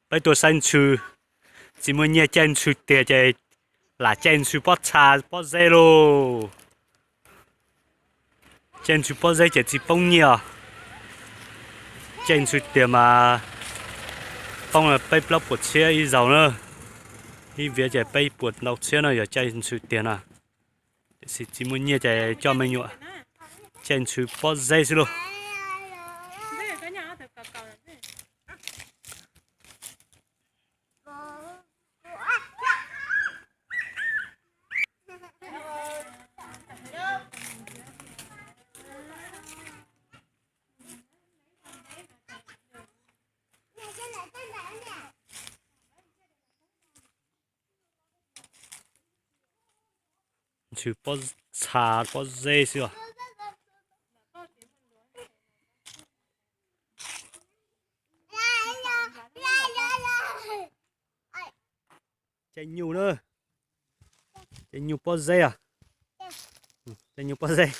Peb tuaj saib ntxhw, tsis muaj nyiaj caij ntxhw tiag ces lam caij ntxhw pob txha pob zeb lauj. Caij ntxhw pob zeb ces tsis poob nyiaj os. Caij ntxhw tiag mas poob peb plaub puas txhiab ib zaug na. Ib viav ces peb puas ntau txhiab no yog caij ntxhw tiag na. Tiam sis tsis muaj nyiaj ces coj me nyuam caij ntxhw pob zeb xwb lauj. Ntxhw pob txha pob zeb xwb os. Caij nyuj na, caij nyuj pob zeb os. Caij nyuj pob zeb.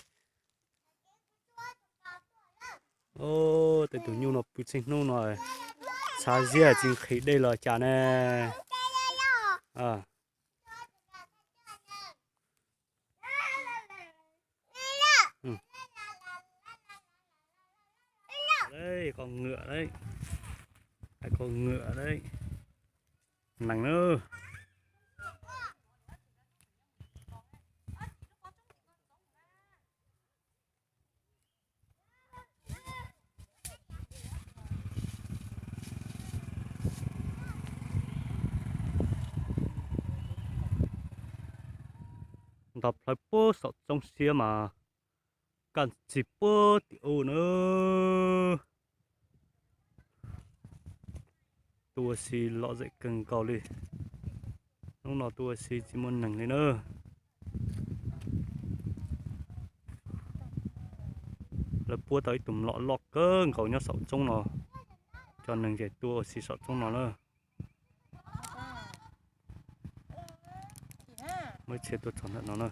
Tej tus nyuj no pw txhia hnub no, txhav ziab tsis nqhis dej los cas ne. Qhov ngwm, qhov ngwm, neeg na. Nto plawv puag saum roob siab mas kaj ntxig puag tim ub na. Tuaj ua si lom zem kawg nkaus li. Hnub no tuaj ua si tsis muaj neeg li na. Lawv puab tau ib tug mlom loj kawg nkaus nyob saum roob no, cov neeg ces tuaj ua si saum roob no na. Muaj txhia tuaj txog ntawm no na.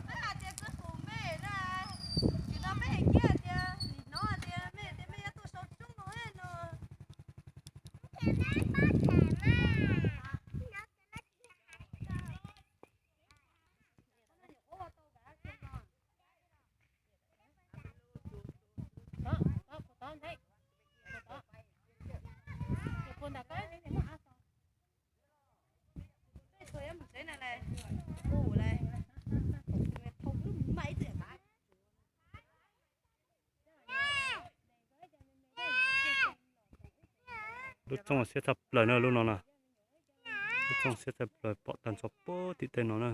Lub roob siab tshaj plaws na lub no na. Lub roob siab tshaj plaws pom tag nrho puag tim tej no na.